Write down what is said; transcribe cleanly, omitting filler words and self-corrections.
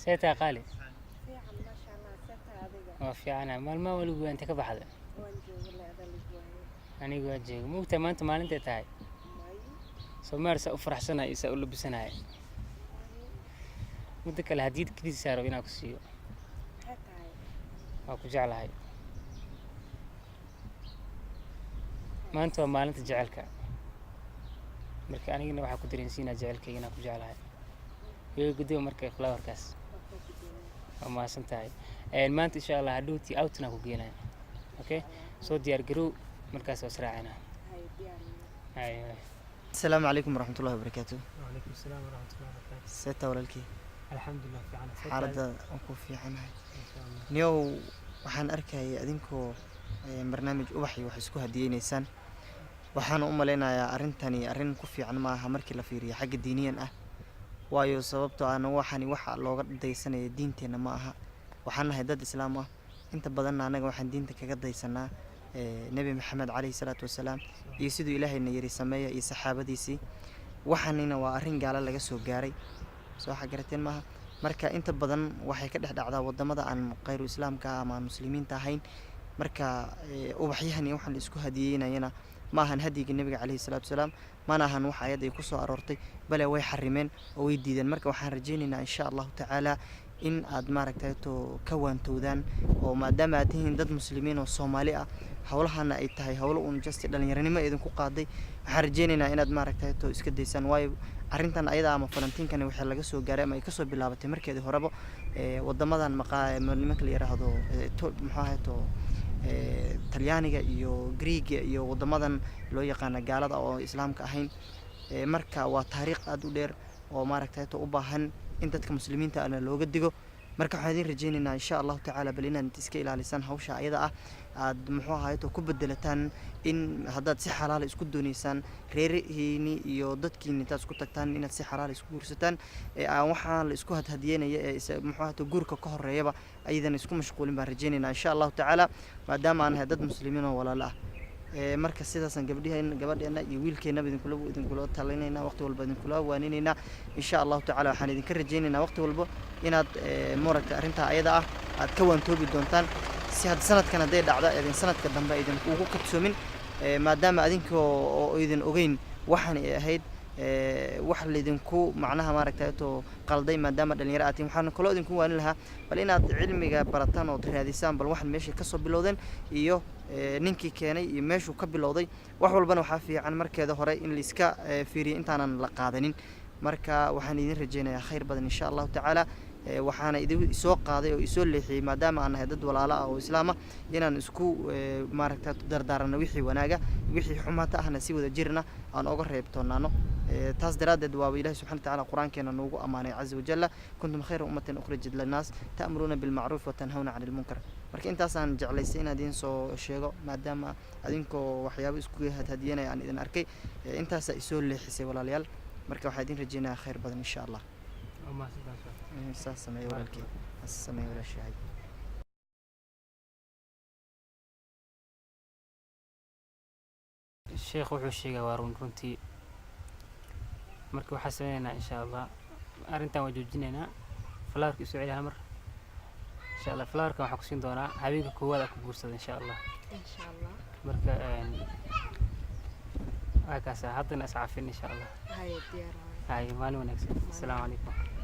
See tahay, qaali? Fiican, maasha Allah. See tahay adiga? Waa fiicana. Maalmaha waligu waa inta ka baxda? Waan jooga le, adaa lagu waayay. Anigu waa jooga. Ma ogtahay maanta maalintay tahay? May. Soomaali saa u faraxsanaya iyo saa u labisanaya. Midda kale, hadiyad keliisa rabo inaan ku siiyo. Maxay tahay? Waa ku jeclahay. Maanta waa maalinta jecelka. Marka anigana waxaa ku dareensiinaa jecelkayga inaan ku jeclahay. Iga gudoob marka flowerkaas. Waa kuu gudoomay. Waa mahadsan tahay. Maanta insha Allah hadhowtii outina ku geenaya. Okay, soo diyaar garow, markaas waa israacinaa. Hay, diyaar. Hay hay. Asalaamu calaykum waraxmatullahi wabarakaatu. وعليكم السلام ورحمة الله وبركاته. Seeta, walaalkii? الحمد لله في عنا. Xaaladda waan ku fiicanahay. Niyow, waxaan arkayay adinkoo barnaamij ubax iyo wax isku hadiyeynaysaan. Waxaana u malaynayaa arrintani arrin ku fiican maaha markii la fiiriyo xagga diiniyan ah, waayo sababtoo ahna waxani waxa looga daysanaya diinteenna ma aha. Waxaan nahay dad islaam ah. Inta badanna annaga waxaan diinta kaga daysanaa Nebi Maxamed caleyhi salaatu wasalaam iyo siduu Ilaahayna yiri sameeya iyo saxaabadiisii. Waxanina waa arrin gaalo laga soo gaaray. Soo waxa garateen maaha. Marka inta badan waxay ka dhex dhacdaa wadamada aan khayru islaamka ah ama aan muslimiinta ahayn. Marka ubaxyahan iyo waxaan la isku hadiyeynayana ma ahan hadyiga Nebiga caleyhi salaatu wasalaam, mana ahan wax ayad ay kusoo aroortay, bale way xarimeen oo way diideen. Marka waxaan rajaynaynaa insha Allahu tacaala in aad maaragtay to ka waantowdaan, oo maadaama aad tihiin dad muslimiin oo Soomaali ah, howlahana ay tahay howlo uun just dhalinyaranimo idinku qaaday. Waxaan rajaynaynaa inaad maaragtay to iska daysaan, waayo arrintan ayada ama falantiinkani waxaa laga soo gaaray ama ay kasoo bilaabatay markeedii horeba wadamadan maqaa nimanka la yiraahdo muxuu ahay to Talyaaniga iyo Greega iyo wadamadan loo yaqaana gaalada oo islaamka ahayn. Marka waa taariikh aada u dheer oo maaragtay to u baahan in dadka muslimiinta ana looga digo. Marka waxaan idin rajaynaynaa insha Allahu tacaala bal inaad iska ilaalisaan hawsha ayada ah, aad muxuu ahaayto ku bedelataan in haddaad si xalaala isku dooneysaan reerihiini iyo dadkiini intaad isku tagtaan inaad si xalaala isku guursataan, ee aan waxaan la isku hadhadiyeynaya ee muxuu ahaayto guurka ka horeeyaba ayadan isku mashquulin baan rajaynaynaa insha Allahu tacaala, maadaama aan nahay dad muslimiin oo walaalo ah. Marka sidaasaan gabdhiheen, gabadheena iyo wiilkeennaba idinkula talinaynaa, waqti walba idinkula waaninaynaa insha Allahu tacaala. Waxaan idinka rajaynaynaa waqti walba inaad maaragtay arrintaa ayada ah aad ka waantoobi doontaan, si had sanadkan hadday dhacda idin sanadka dambe idin ugu kadsoomin, maadaama adinka oo idin ogeyn waxaan ay ahayd wax laydinku macnaha maaragtay to qalday, maadaama dhalinyaro aad tihiin. Waxaan kaloo idinku waanin lahaa bal inaad cilmiga barataan ood raadisaan bal waxaan meeshay kasoo bilowdeen iyo ninkii keenay iyo meeshuu ka bilowday. Wax walbana waxaa fiican markeeda hore in laiska fiiriyo intaanan la qaadanin. Marka waxaan idin rajaynayaa khayr badan insha Allahu tacaala. Waxaana idin soo qaaday oo isoo leexiyey, maadaama aan nahay dad walaalo ah oo islaam ah, inaan isku maaragta dardaarano wixii wanaaga, wixii xumaata ahna si wada jirna aan oga reebtoonaano. Taas daraaddeed waaba Ilahi subxana watacaala qur-aankeena noogu ammaanay caza wajalla: "Kuntum khayra ummatin ukhrijat linnaas ta'muruuna bilmacruuf watanhawna cani lmunkar." Marka intaasaan jeclaystay inaan idiin soo sheego, maadaama adinkoo waxyaabo isku hadhadiyanaya aan idin arkay. Intaasaa isoo leexisay, walaalayaal. Marka waxaa idin rajaynayaa khayr badan insha Allah. Saas sameeya, walaalkey. Saas sameeya, walaashahay. Sheekh wuxuu sheegaa waa run runtii. Marka waxaa sameynaynaa insha Allah arrintan waa joojinaynaa. Flowerka isoo celi hal mar insha Allah. Flowerkan waxaan kusiin doonaa habeenka koowaad aa ku guursada insha Allah. Insha Allah. Marka waa kaasa. Haddana iscafin insha Allah. Haye, diyaar waay. Hay, maalin wanaagsan. Asalaamu calaykum.